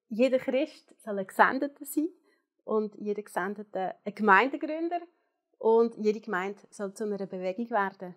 jeder Christ soll ein Gesendeter sein und jeder Gesendete ein Gemeindegründer und jede Gemeinde soll zu einer Bewegung werden.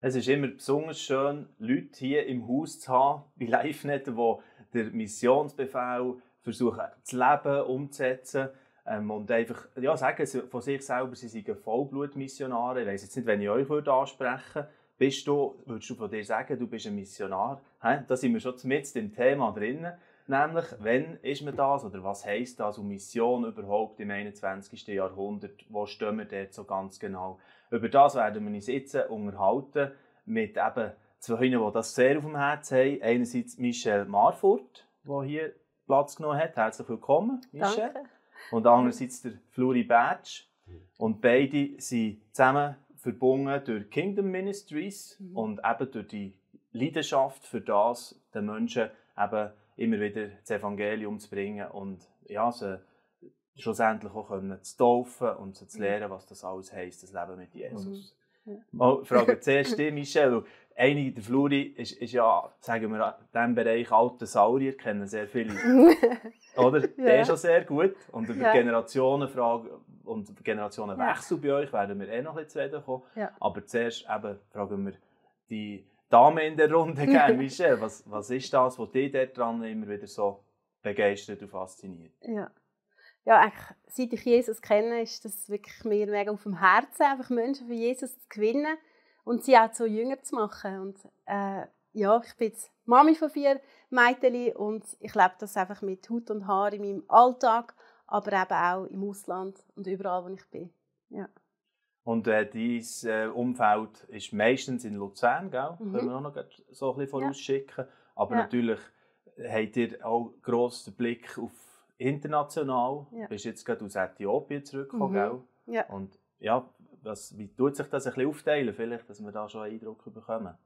Es ist immer besonders schön, Leute hier im Haus zu haben, bei LiveNet, die den Missionsbefehl versuchen zu leben, umzusetzen und einfach sagen von sich selber, sie seien Vollblutmissionare. Ich weiss jetzt nicht, wenn ich euch ansprechen würde, würdest du von dir sagen, du bist ein Missionar? Da sind wir schon mitten im Thema drin. Nämlich, wann ist man das oder was heisst das und Mission überhaupt im 21. Jahrhundert? Wo stehen wir dort so ganz genau? Über das werden wir uns jetzt unterhalten mit eben zwei, die das sehr auf dem Herzen haben. Einerseits Michelle Marfurt, die hier Platz genommen hat. Herzlich willkommen, Michelle. Danke. Und andererseits der Fluri Bertsch. Und beide sind zusammen verbunden durch Kingdom Ministries und eben durch die Leidenschaft für das, den Menschen eben immer wieder das Evangelium zu bringen und sie schlussendlich auch zu taufen und zu lernen, was das alles heisst, das Leben mit Jesus. Mal frage zuerst dich, Michelle. Einige der Fluri ist ja, sagen wir, in diesem Bereich alte Saurier, kennen sehr viele. Oder? Der ist schon sehr gut. Und über Generationenfrage und Generationenwechsel bei euch werden wir noch ein bisschen zu reden kommen. Ja. Aber zuerst eben fragen wir die Dame in der Runde gerne, Michelle. Was ist das, was dich daran immer wieder so begeistert und fasziniert? Ja, eigentlich, seit ich Jesus kenne, ist das wirklich mir mega auf dem Herzen, einfach Menschen für Jesus zu gewinnen und sie auch zu Jünger zu machen. Und ich bin jetzt Mami von 4 Mädchen und ich lebe das einfach mit Haut und Haar in meinem Alltag, aber eben auch im Ausland und überall, wo ich bin. Ja. Und dein Umfeld ist meistens in Luzern, gell? Können wir auch noch so ein bisschen vorausschicken. Aber natürlich habt ihr auch grossen Blick auf international. Du bist jetzt gerade aus Äthiopien zurückgekommen, gell? Ja. Und wie tut sich das ein bisschen aufteilen, vielleicht, dass wir da schon einen Eindruck bekommen?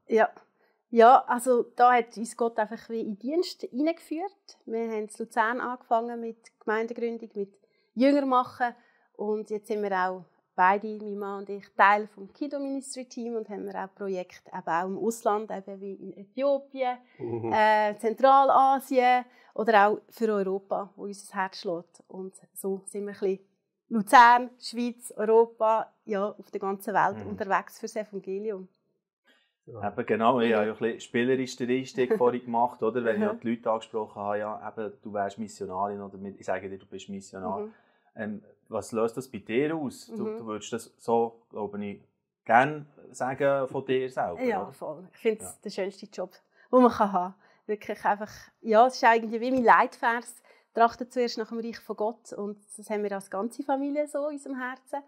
Ja, also da hat uns Gott einfach wie in den Dienst hineingeführt. Wir haben in Luzern angefangen mit Gemeindegründung, mit Jünger machen und jetzt sind wir auch beide, mein Mann und ich, Teil vom Kido Ministry Team und haben auch Projekte eben auch im Ausland, eben wie in Äthiopien, Zentralasien oder auch für Europa, wo unser Herz schlägt. Und so sind wir ein bisschen Luzern, Schweiz, Europa, auf der ganzen Welt unterwegs für das Evangelium. Ja. Eben genau, ich habe ja ein bisschen spielerisch den Einstieg vorhin gemacht, oder? Wenn ich die Leute angesprochen habe, du wärst Missionarin oder ich sage dir, du bist Missionar. Was löst das bei dir aus? Du würdest das so, glaube ich, gerne sagen von dir selber, ja, oder? Voll. Ich finde es der schönste Job, den man haben kann. Wirklich einfach, es ist eigentlich wie mein Leitvers. Trachte zuerst nach dem Reich von Gott und das haben wir als ganze Familie so in unserem Herzen.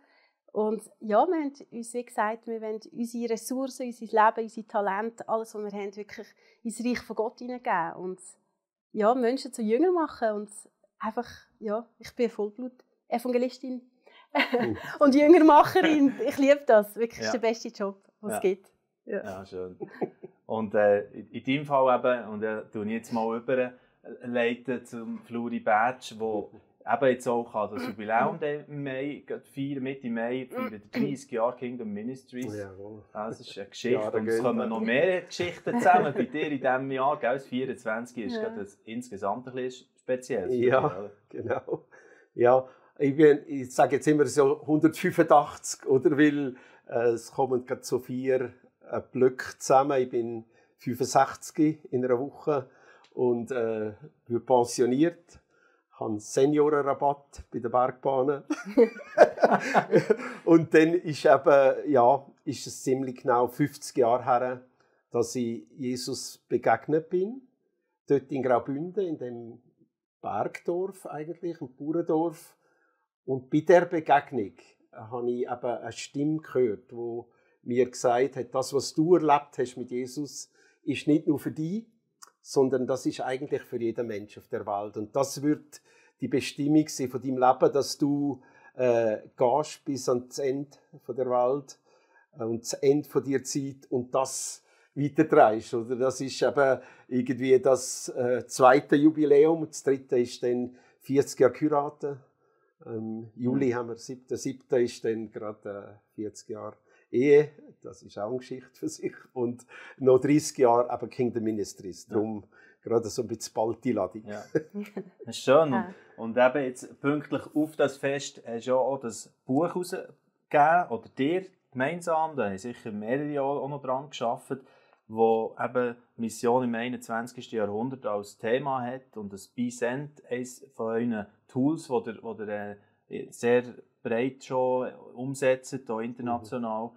Und wir haben uns, wie gesagt, wir wollen unsere Ressourcen, unser Leben, unsere Talente, alles, was wir haben, wirklich ins Reich von Gott hineingeben. Und Menschen zu Jünger machen und einfach, ich bin Vollblut-Evangelistin und Jüngermacherin. Ich liebe das. Wirklich, das ist der beste Job, den es gibt. Ja, schön. Und in deinem Fall eben, und tue ich jetzt mal überleiten zum Fluri Bertsch, wo eben jetzt auch das Jubiläum im Mai, Mitte Mai, feiert 30 Jahre Kingdom Ministries. Das ist eine Geschichte. Und es kommen noch mehr Geschichten zusammen bei dir in diesem Jahr. Gell? Das 24 ist gerade insgesamt ein bisschen speziell. Ja, genau. Ja, ich sage jetzt immer so 185, oder? Weil es kommen gerade so 4 Blöcke zusammen. Ich bin 65 in einer Woche und bin pensioniert. Ich habe einen Seniorenrabatt bei den Bergbahnen. Und dann ist es ziemlich genau 50 Jahre her, dass ich Jesus begegnet bin. Dort in Graubünden, in dem Bergdorf eigentlich, ein Bauerndorf. Und bei dieser Begegnung habe ich eben eine Stimme gehört, die mir gesagt hat, das, was du erlebt hast mit Jesus, ist nicht nur für dich, sondern das ist eigentlich für jeden Menschen auf der Welt. Und das wird die Bestimmung sein von deinem Leben, dass du gehst bis ans Ende der Welt und das Ende von dir Zeit und das weitertreibst. Oder? Das ist eben irgendwie das zweite Jubiläum. Das dritte ist dann 40 Jahre geheiratet. Juli haben wir 7. ist dann gerade 40 Jahre Ehe. Das ist auch eine Geschichte für sich. Und noch 30 Jahre eben Kingdom Ministries. Darum gerade so ein bisschen bald die Ladung. Ja. Das ist schön. Und eben jetzt pünktlich auf das Fest hast du ja auch das Buch herausgegeben, oder dir gemeinsam, da haben sicher mehrere auch noch dran gearbeitet, wo eben Mission im 21. Jahrhundert als Thema hat und das BeSend, eines von euren Tools, die ihr sehr breit schon umsetzt, auch international.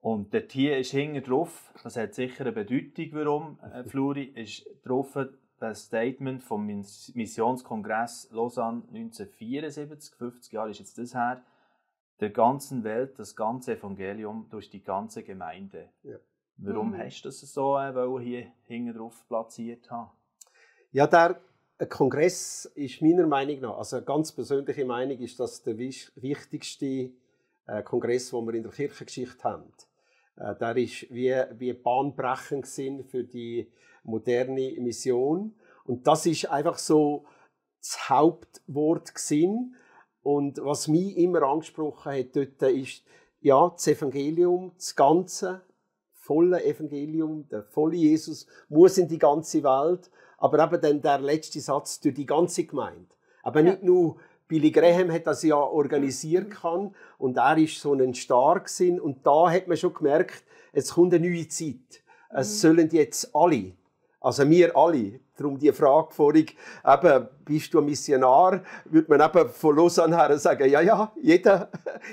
Und dort hier ist hinten drauf, das hat sicher eine Bedeutung, warum, Fluri, ist drauf das Statement vom Missionskongress Lausanne 1974, 50 Jahre ist jetzt das her, der ganzen Welt das ganze Evangelium durch die ganze Gemeinde. Ja. Warum hast du das so hier hinten drauf platziert haben? Ja, der Kongress ist meiner Meinung nach, also eine ganz persönliche Meinung, ist das der wichtigste Kongress, den wir in der Kirchengeschichte haben. Der ist wie bahnbrechend für die moderne Mission. Und das ist einfach so das Hauptwort gewesen. Und was mich immer angesprochen hat dort, ist, ja, das Evangelium, das ganze volle Evangelium, der volle Jesus muss in die ganze Welt, aber eben dann der letzte Satz durch die ganze Gemeinde. Aber nicht nur Billy Graham hat das ja organisiert kann und er ist so ein Star gewesen. Und da hat man schon gemerkt, es kommt eine neue Zeit. Es sollen jetzt alle, also wir alle, darum die Frage vorhin, eben, bist du ein Missionar, würde man eben von Lausanne her sagen, ja, jeder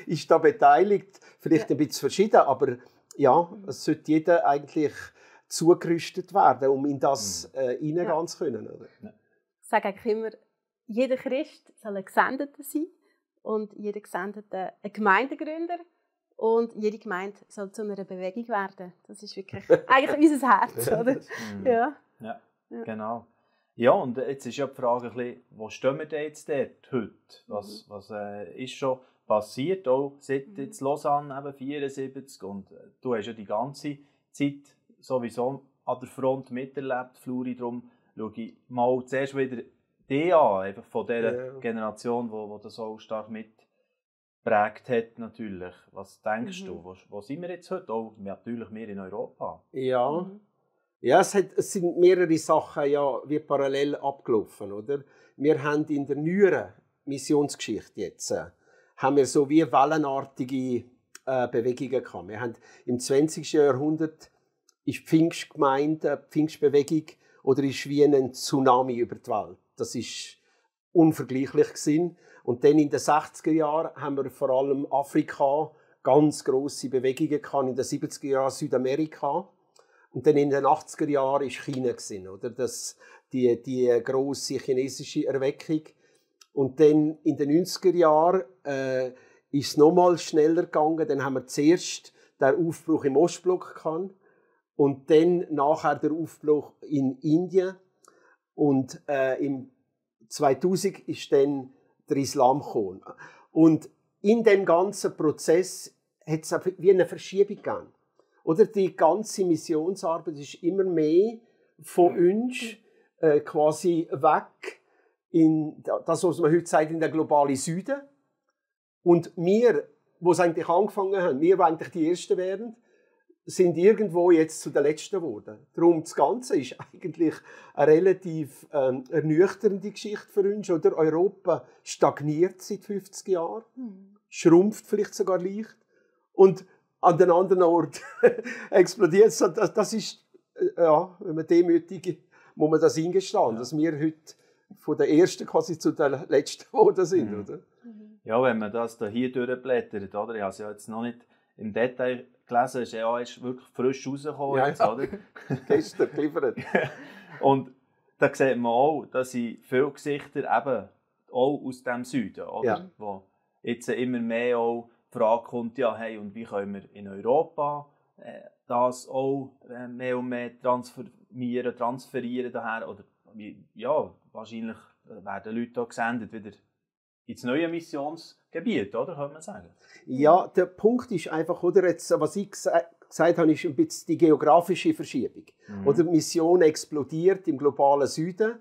ist da beteiligt, vielleicht ein bisschen verschieden, aber ja, es sollte jeder eigentlich zugerüstet werden, um in das hineingehen zu können. Oder? Ich sage eigentlich immer, jeder Christ soll ein Gesendeter sein und jeder Gesendete ein Gemeindegründer und jede Gemeinde soll zu einer Bewegung werden. Das ist wirklich eigentlich unser Herz, oder? Ja, genau. Ja, und jetzt ist ja die Frage, ein bisschen, wo stehen wir denn jetzt dort heute? Was ist schon passiert, auch seit jetzt Lausanne eben 74 und du hast ja die ganze Zeit sowieso an der Front miterlebt, Fluri, darum schaue ich mal zuerst wieder dich an, einfach von dieser Generation, die das so stark mitgeprägt hat natürlich. Was denkst du, wo sind wir jetzt heute? Auch natürlich mehr in Europa. Ja, es sind mehrere Sachen wie parallel abgelaufen, oder? Wir haben in der neueren Missionsgeschichte jetzt haben wir so wie wellenartige Bewegungen gehabt. Wir haben im 20. Jahrhundert ist die Pfingstgemeinde, die Pfingstbewegung, oder ist wie ein Tsunami über die Welt. Das ist unvergleichlich gewesen. Und dann in den 60er Jahren haben wir vor allem Afrika ganz grosse Bewegungen gehabt, in den 70er Jahren Südamerika. Und dann in den 80er Jahren war China gewesen, oder? Die grosse chinesische Erweckung. Und dann in den 90er Jahren ist es nochmal schneller gegangen. Dann haben wir zuerst den Aufbruch im Ostblock gehabt und dann nachher der Aufbruch in Indien. Und im 2000 ist dann der Islam gekommen. Und in dem ganzen Prozess hat es wie eine Verschiebung gegeben. Oder die ganze Missionsarbeit ist immer mehr von uns quasi weg in das, was man heute sagt, in der globalen Süden. Und wir, die es eigentlich angefangen haben, wir, die eigentlich die Ersten wären, sind irgendwo jetzt zu den Letzten geworden. Darum, das Ganze ist eigentlich eine relativ ernüchternde Geschichte für uns. Oder? Europa stagniert seit 50 Jahren, schrumpft vielleicht sogar leicht. Und an den anderen Ort explodiert es. Das ist, wenn man demütig muss man das eingestehen, dass wir heute von der Ersten quasi zu den Letzten geworden sind. Oder? Ja, wenn man das hier durchblättert, oder? Ich habe es ja jetzt noch nicht im Detail gelesen, ist wirklich frisch rausgekommen. Jetzt, oder? Gestern geliefert. Und da sieht man auch, dass viele Gesichter eben auch aus dem Süden, oder? Ja. Wo jetzt immer mehr auch die Frage kommt, ja, hey, und wie können wir in Europa das auch mehr und mehr transferieren daher? Oder ja, wahrscheinlich werden Leute auch gesendet wieder ins neue Missionsgebiet, oder? Kann man sagen? Ja, der Punkt ist einfach, oder jetzt, was ich gesagt gesagt habe, ist ein bisschen die geografische Verschiebung. Oder die Mission explodiert im globalen Süden.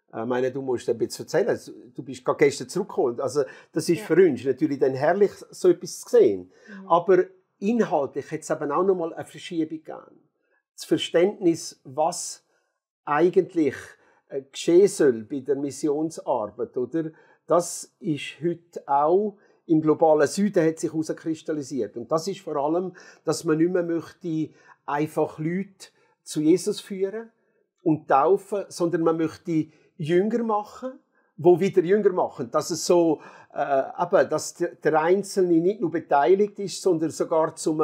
Ich meine, du musst ein bisschen erzählen. Du bist gerade gestern zurückgekommen. Also, das ist für uns natürlich dann herrlich, so etwas zu sehen. Aber inhaltlich hat es eben auch nochmal eine Verschiebung gegeben. Das Verständnis, was eigentlich geschehen soll bei der Missionsarbeit, oder? Das ist heute auch im globalen Süden hat sich herauskristallisiert. Und das ist vor allem, dass man nicht mehr möchte einfach Leute zu Jesus führen und taufen, sondern man möchte Jünger machen, wo wieder Jünger machen. Dass es so, dass der Einzelne nicht nur beteiligt ist, sondern sogar zum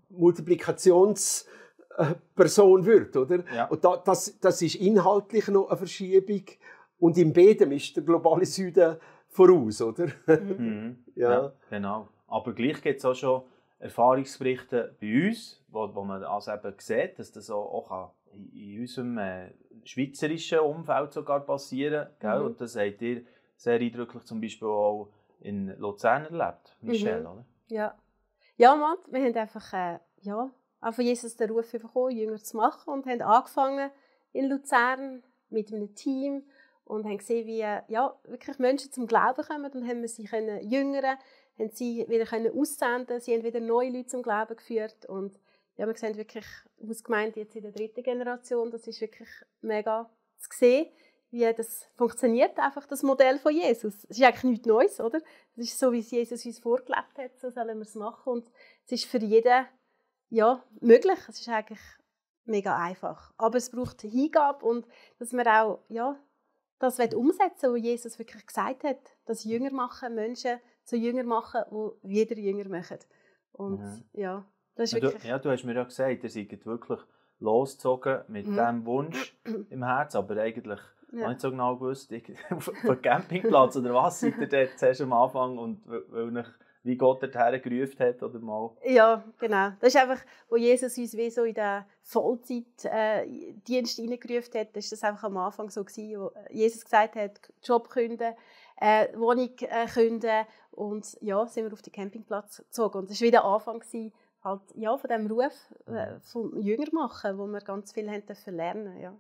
Multiplikationsperson wird, oder? Ja. Und das ist inhaltlich noch eine Verschiebung. Und im Beten ist der globale Süden voraus, oder? Ja, genau. Aber gleich gibt es auch schon Erfahrungsberichte bei uns, wo man also eben sieht, dass das auch in unserem schweizerischen Umfeld sogar passieren kann. Und das habt ihr sehr eindrücklich zum Beispiel auch in Luzern erlebt, Michelle, oder? Ja. Ja, Mann, wir haben einfach von Jesus den Ruf bekommen, Jünger zu machen und haben angefangen in Luzern mit einem Team und haben gesehen, wie wirklich Menschen zum Glauben kommen. Dann haben wir sie jüngern, haben sie wieder aussenden, sie haben wieder neue Leute zum Glauben geführt und ja, wir sehen wirklich aus Gemeinde jetzt in der 3. Generation, das ist wirklich mega zu sehen, wie das funktioniert, einfach das Modell von Jesus. Es ist eigentlich nichts Neues, oder? Es ist so, wie es Jesus uns vorgelebt hat, so sollen wir es machen und es ist für jeden möglich. Es ist eigentlich mega einfach. Aber es braucht Hingabe und dass man auch das umsetzen, was Jesus wirklich gesagt hat, dass Jünger machen, Menschen zu Jünger machen, die wieder Jünger machen. Und das ist wirklich... Du hast mir ja gesagt, ihr seid wirklich losgezogen mit diesem Wunsch im Herzen, aber eigentlich nicht so genau gewusst, auf dem Campingplatz oder was seid ihr dort zuerst am Anfang und weil euch wie Gott dorthin gerufen hat oder mal? Ja, genau. Das ist einfach, wo Jesus uns wie so in den Vollzeitdienst hineingerufen hat, das war das einfach am Anfang so gewesen, wo Jesus gesagt hat, Job kündigen, Wohnung kündigen und sind wir auf den Campingplatz gezogen. Und das war wieder der Anfang gewesen, halt, von diesem Ruf vom Jünger machen, wo wir ganz viel haben lernen. Ja.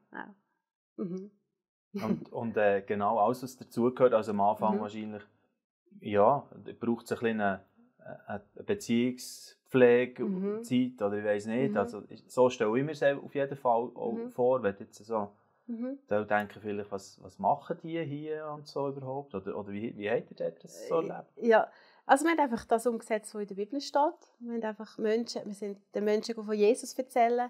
Und genau alles, was dazugehört, also am Anfang wahrscheinlich, braucht es eine Beziehungspflegezeit oder ich weiß nicht. Also, so stelle ich mir es auf jeden Fall auch vor, wenn jetzt so da denken vielleicht, was machen die hier und so überhaupt? Oder wie habt ihr das so erlebt? Ja, also wir haben einfach das umgesetzt, was in der Bibel steht. Wir sind den Menschen von Jesus erzählen,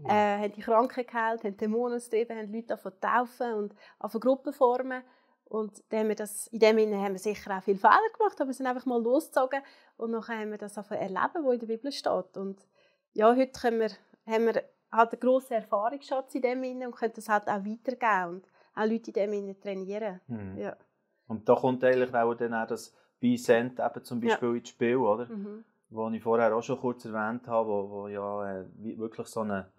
haben die Kranken geheilt, haben Dämonen austrieben, haben Leute taufen und Gruppen formen. Und dann haben wir in dem Sinne haben wir sicher auch viele Fehler gemacht, aber wir sind einfach mal losgezogen und nachher haben wir das erleben, was in der Bibel steht. Und ja, heute haben wir halt einen grossen Erfahrungsschatz in dem Sinne und können das halt auch weitergeben und auch Leute in dem Sinne trainieren. Ja. Und da kommt eigentlich auch dann auch das Bisent eben zum Beispiel ins Spiel, oder? Wo ich vorher auch schon kurz erwähnt habe, wo wirklich so eine...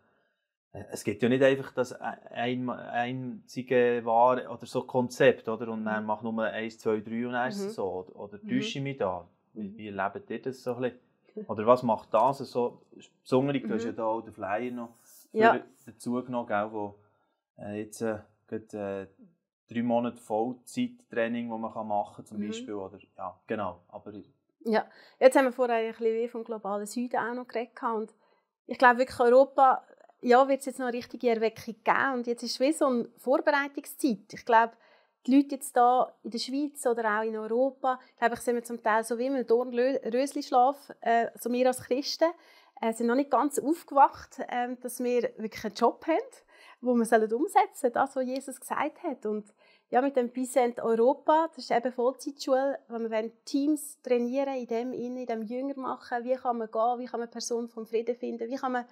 Es gibt ja nicht einfach das einzige Ware oder so Konzept, oder? Und dann mach nur 1, 2, 3 und dann ist es so. Oder täusche ich mich da? Wie erlebt ihr das so ein bisschen? Oder was macht das so besonders? Du hast ja da auch den Flyer noch dazu genommen, gell, wo jetzt gerade 3 Monate Vollzeittraining, das man machen kann, zum Beispiel. Oder, ja, genau. Aber jetzt haben wir vorher ein bisschen vom globalen Süden auch noch geredet. Und ich glaube wirklich, Europa wird es jetzt noch eine richtige Erweckung geben. Und jetzt ist es wie so eine Vorbereitungszeit. Ich glaube, die Leute jetzt hier in der Schweiz oder auch in Europa, sind wir zum Teil so wie im Dornrösli-Schlaf, so wir als Christen, sind noch nicht ganz aufgewacht, dass wir wirklich einen Job haben, den wir umsetzen sollen, das, was Jesus gesagt hat. Und ja, mit dem Bisent Europa, das ist eben Vollzeitschule, wo wir Teams trainieren, in dem Jünger machen, wie kann man gehen, wie kann man Personen vom Frieden finden, wie kann man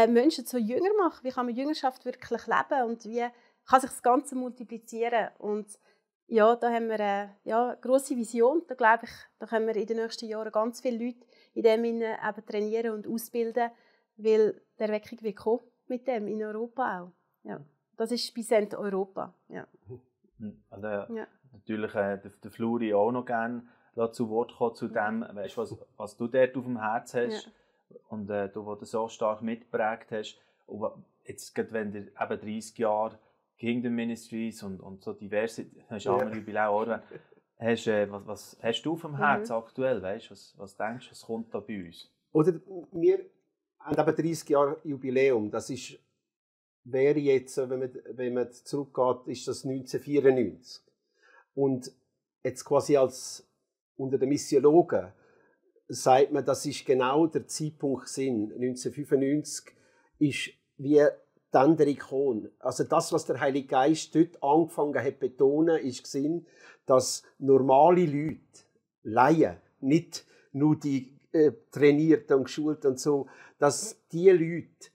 Menschen zu Jünger machen, wie kann man Jüngerschaft wirklich leben und wie kann sich das Ganze multiplizieren. Und ja, da haben wir eine grosse Vision. Da glaube ich, da können wir in den nächsten Jahren ganz viele Leute in dem eben trainieren und ausbilden, weil die Erweckung wird kommen mit dem in Europa auch. Ja. Das ist Bisent Europa. Ja. Natürlich der Fluri auch noch gerne zu Wort kommen zu dem, weißt, was du dort auf dem Herzen hast. und du, wo du so stark mitgeprägt hast. Und jetzt, gerade wenn du eben 30 Jahre Kingdom Ministries und so diverse, hast du andere Jubiläen auch erwähnt, was hast du vom Herzen aktuell? Weißt, was denkst du, was kommt da bei uns? Oder wir haben eben 30 Jahre Jubiläum. Das wäre jetzt, wenn man zurückgeht, ist das 1994. Und jetzt quasi unter den Missiologen sagt man, das ist genau der Zeitpunkt Sinn. 1995 ist wie die Änderung. Also das, was der Heilige Geist dort angefangen hat zu betonen, ist gesehen, dass normale Leute, Laien, nicht nur die Trainierten und Geschulten und so, dass die Leute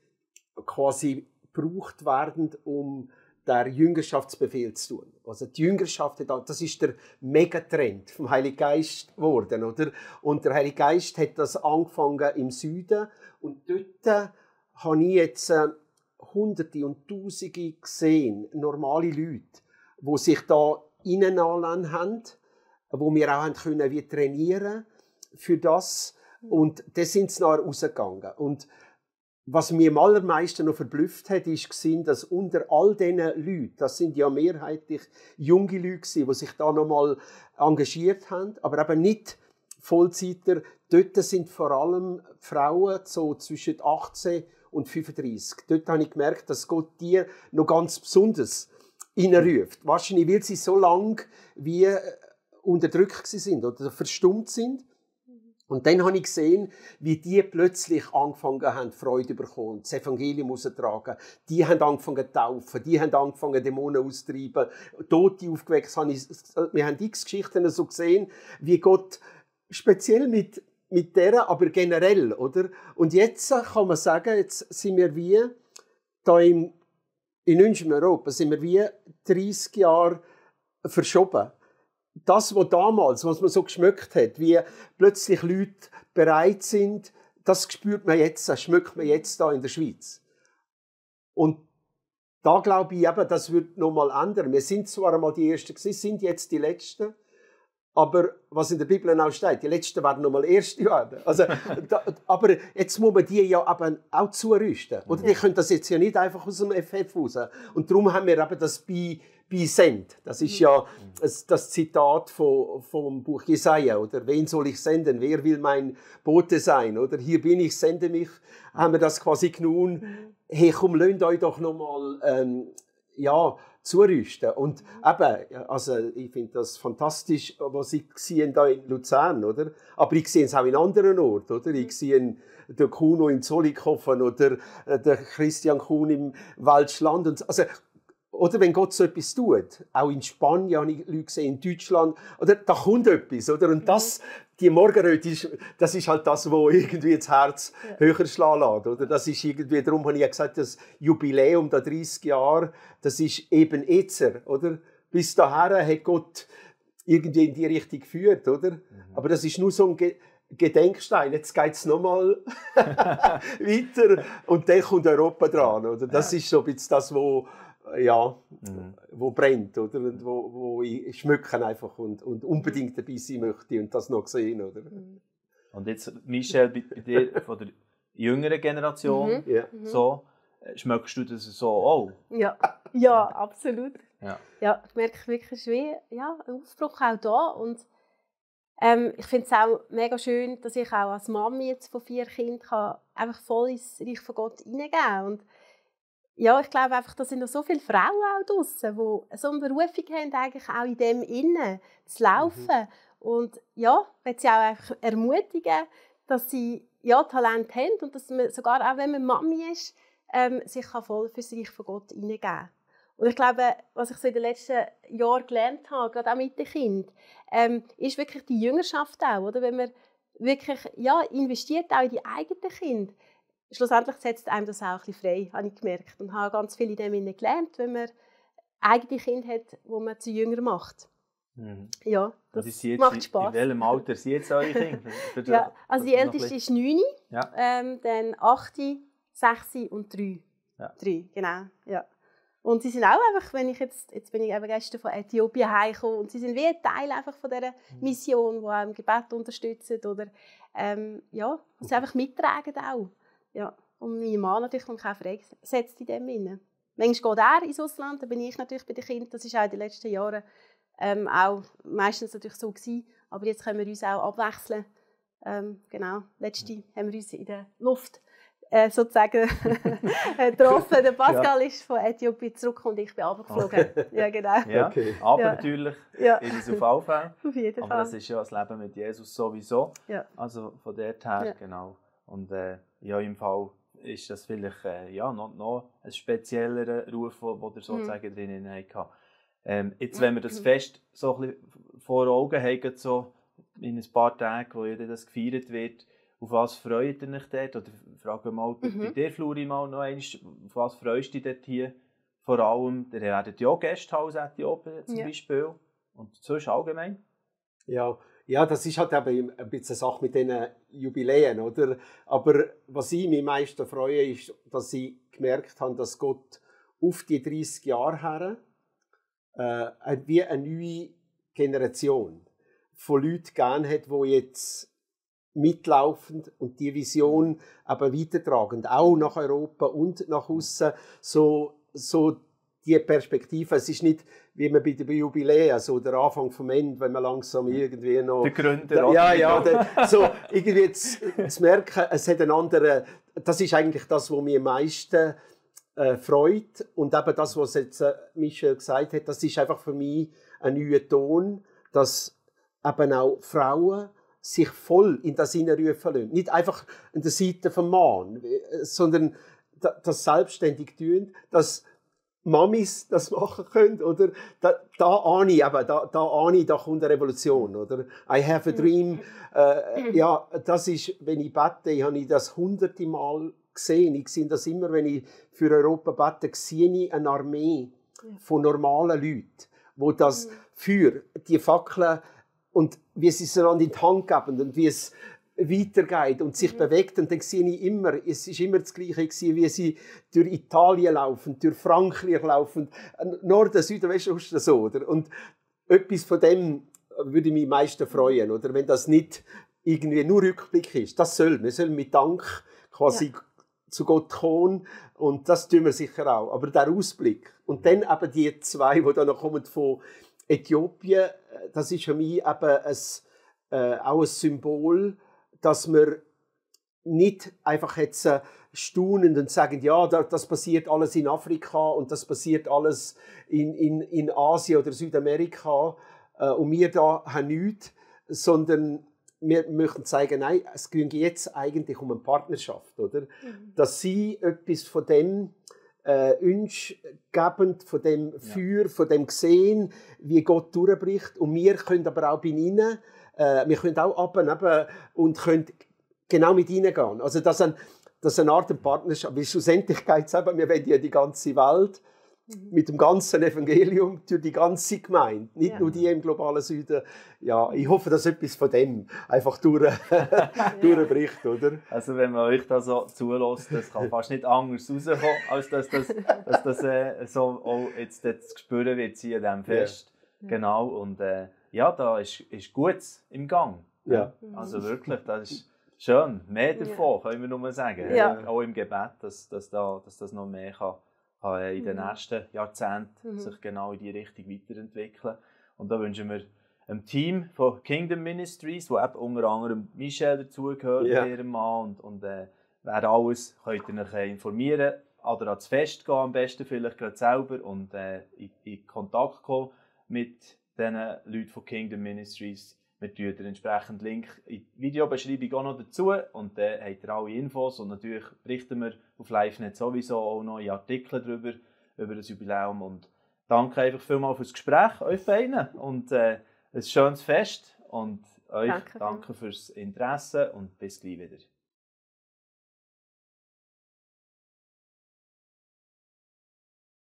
quasi gebraucht werden, um den Jüngerschaftsbefehl zu tun. Also die Jüngerschaft, das ist der Megatrend vom Heiligen Geist geworden, oder? Und der Heilige Geist hat das angefangen im Süden und dort habe ich jetzt Hunderte und Tausende gesehen, normale Leute, die sich da reinanlassen haben, wo wir auch können wie trainieren für das. Und da sind sie nachher rausgegangen. Und was mich am allermeisten noch verblüfft hat, war, dass unter all diesen Leuten, das sind ja mehrheitlich junge Leute, die sich da nochmal engagiert haben, aber eben nicht Vollzeiter. Dort sind vor allem Frauen so zwischen 18 und 35. Dort habe ich gemerkt, dass Gott die noch ganz besonders reinruft. Wahrscheinlich, weil sie so lange wie unterdrückt sind oder verstummt sind. Und dann habe ich gesehen, wie die plötzlich angefangen haben, Freude zu bekommen, das Evangelium auszutragen. Die haben angefangen zu taufen, die haben angefangen, Dämonen auszutreiben, Tote aufgeweckt. Wir haben x Geschichten so gesehen, wie Gott speziell mit der, aber generell, oder? Und jetzt kann man sagen, jetzt sind wir wie da in unserem Europa, sind wir wie 30 Jahre verschoben. Das, was damals, was man so geschmeckt hat, wie plötzlich Leute bereit sind, das spürt man jetzt, das schmeckt man jetzt da in der Schweiz. Und da glaube ich eben, das wird noch mal ändern. Wir sind zwar einmal die Ersten gewesen, sind jetzt die Letzten, aber was in der Bibel auch steht, die Letzten werden noch mal Erste werden. Also, aber jetzt muss man die ja eben auch zurüsten. Oder die können das jetzt ja nicht einfach aus dem FF raus. Und darum haben wir eben das Send. Das ist ja das Zitat vom Buch Jesaja. Oder wen soll ich senden? Wer will mein Bote sein? Oder hier bin ich, sende mich. Haben wir das quasi genommen. Hey, komm, lasst euch doch noch mal zurüsten. Und eben, also ich finde das fantastisch, was ich sehe da in Luzern, oder? Aber ich sehe es auch in anderen Orten, oder? Ich sehe den Kuno in Zollikofen oder den Christian Kuhn im Welschland. Und also, oder wenn Gott so etwas tut, auch in Spanien habe ich Leute gesehen, in Deutschland, oder da kommt etwas, oder? Und das, die Morgenröte, das ist halt das, was irgendwie das Herz höher schlagen lässt, oder? Das ist irgendwie, darum habe ich ja gesagt, das Jubiläum, da 30 Jahre, das ist eben jetzt, oder? Bis dahin hat Gott irgendwie in die Richtung geführt, oder? Aber das ist nur so ein Gedenkstein. Jetzt geht es nochmal weiter und dann kommt Europa dran, oder? Das ist so ein bisschen das, wo brennt, oder? Und wo ich schmücken einfach und unbedingt dabei sein möchte und das noch sehen, oder? Und jetzt, Michelle, bei dir von der jüngeren Generation, so, schmeckst du das so auch? Ja, absolut. Ja, ich merke wirklich wie ein Aufbruch auch da und ich finde es auch mega schön, dass ich auch als Mami jetzt von 4 Kindern einfach voll ins Reich von Gott hineingehen kann. Und ja, ich glaube einfach, da sind noch so viele Frauen auch draussen, die so eine Berufung haben, eigentlich auch in dem innen zu laufen. Und ja, ich will sie auch einfach ermutigen, dass sie Talent haben und dass man sogar auch, wenn man Mami ist, sich voll für das Reich von Gott hineingeben kann. Und ich glaube, was ich so in den letzten Jahren gelernt habe, gerade auch mit den Kindern, ist wirklich die Jüngerschaft auch, oder? Wenn man wirklich investiert auch in die eigenen Kinder, schlussendlich setzt einem das auch ein bisschen frei, habe ich gemerkt. Und habe ganz viel in dem gelernt, wenn man eigene Kinder hat, die man zu Jünger macht. Ja, das macht Spass. In welchem Alter sind jetzt eure Kinder? Ja, also die älteste ist 9, dann 8, 6 und 3. Ja. 3, genau. Ja. Und sie sind auch einfach, wenn ich jetzt bin ich eben gestern von Äthiopien heimgekommen und sie sind wie ein Teil einfach von dieser Mission, die auch im Gebet unterstützen oder ja, und sie einfach mittragen auch. Ja. Und mein Mann natürlich, der mich auch freisetzt in dem Sinne. Manchmal geht er ins Ausland, dann bin ich natürlich bei den Kindern, das ist auch in den letzten Jahren auch meistens natürlich so gewesen, aber jetzt können wir uns auch abwechseln. Genau, letzte haben wir uns in der Luft sozusagen getroffen. Der Pascal ist von Äthiopien zurück und ich bin runtergeflogen. Ja, genau. Ja, abenteuerlich ist es auf alle Fälle. Auf jeden Fall. Aber das ist ja das Leben mit Jesus sowieso. Ja. Also von dort her, genau. Und ja, im Fall ist das vielleicht noch ein speziellerer Ruf, den ihr sozusagen drinnen hattet. Jetzt, wenn wir das Fest so ein bisschen vor Augen haben, so in ein paar Tagen, wo ja das gefeiert wird, auf was freut ihr euch dort? Oder frage mal bei dir, Fluri, mal noch einmal, auf was freust du dich dort hier vor allem? Ihr werdet ja auch Gäste haben aus Äthiopien zum Beispiel und sonst allgemein. Ja, das ist halt eben ein bisschen eine Sache mit diesen Jubiläen, oder? Aber was ich mich am meisten freue, ist, dass ich gemerkt habe, dass Gott auf die 30 Jahre her wie eine neue Generation von Leuten gegeben hat, die jetzt mitlaufend und die Vision aber weitertragen, auch nach Europa und nach außen, so die Perspektive. Es ist nicht, wie man bei den Jubiläen, so der Anfang vom Ende, wenn man langsam irgendwie noch... Der Gründer. So irgendwie zu merken, es hat einen anderen... Das ist eigentlich das, was mich am meisten freut. Und eben das, was jetzt Michel gesagt hat, das ist einfach für mich ein neuer Ton, dass eben auch Frauen sich voll in das hineinrufen lassen. Nicht einfach an der Seite vom Mann, sondern das selbstständig tun, dass Mamis das machen können, oder? Da ahne ich, da kommt eine Revolution, oder? I have a dream. Ja, das ist, wenn ich bete, habe ich das hunderte Mal gesehen. Ich sehe das immer, wenn ich für Europa bete, sehe ich eine Armee von normalen Leuten, die das für die Fackeln und wie sie es einander in die Hand geben und wie es weitergeht und sich bewegt. Und dann sehe ich immer, es ist immer das Gleiche gewesen, wie sie durch Italien laufen, durch Frankreich laufen, Norden, Süden, Westen, Osten, so, oder? Und etwas von dem würde mich am meisten freuen, oder? Wenn das nicht irgendwie nur Rückblick ist. Wir sollen mit Dank quasi zu Gott kommen und das tun wir sicher auch. Aber der Ausblick und dann eben die zwei, die dann noch kommen von Äthiopien, das ist für mich eben auch ein Symbol, dass wir nicht einfach jetzt staunen und sagen, ja, das passiert alles in Afrika und das passiert alles in Asien oder Südamerika und wir da haben nichts, sondern wir möchten zeigen, nein, es geht jetzt eigentlich um eine Partnerschaft, oder? Dass sie etwas von dem uns geben, von dem Feuer, von dem Sehen, wie Gott durchbricht. Und wir können aber auch bei ihnen, wir können auch runter und können genau mit ihnen gehen. Also das ist eine Art Partnerschaft. Weil schlussendlich geht es eben, wir wollen ja die ganze Welt mit dem ganzen Evangelium durch die ganze Gemeinde, nicht nur die im globalen Süden. Ja, ich hoffe, dass etwas von dem einfach durchbricht, oder? Also wenn man euch da so zulässt, das kann fast nicht anders rauskommen, als dass das so auch jetzt zu spüren wird hier an diesem Fest. Ja. Genau, und da ist Gutes im Gang. Ja. Also wirklich, das ist schön. Mehr davon, können wir nur sagen. Ja. Auch im Gebet, dass das noch mehr kann in den nächsten Jahrzehnten sich genau in die Richtung weiterentwickeln. Und da wünschen wir einem Team von Kingdom Ministries, wo eben unter anderem Michel dazugehört, ihrem Mann, und wer alles könnt ihr euch informieren oder ans Fest gehen, am besten vielleicht gerade selber, und in Kontakt kommen mit den Leuten von Kingdom Ministries. Wir tun den entsprechenden Link in die Videobeschreibung auch noch dazu, und dann habt ihr alle Infos, und natürlich berichten wir auf LiveNet sowieso auch noch in Artikeln über das Jubiläum. Und danke einfach vielmals fürs Gespräch, euch beiden, und ein schönes Fest, und euch danke fürs Interesse und bis gleich wieder.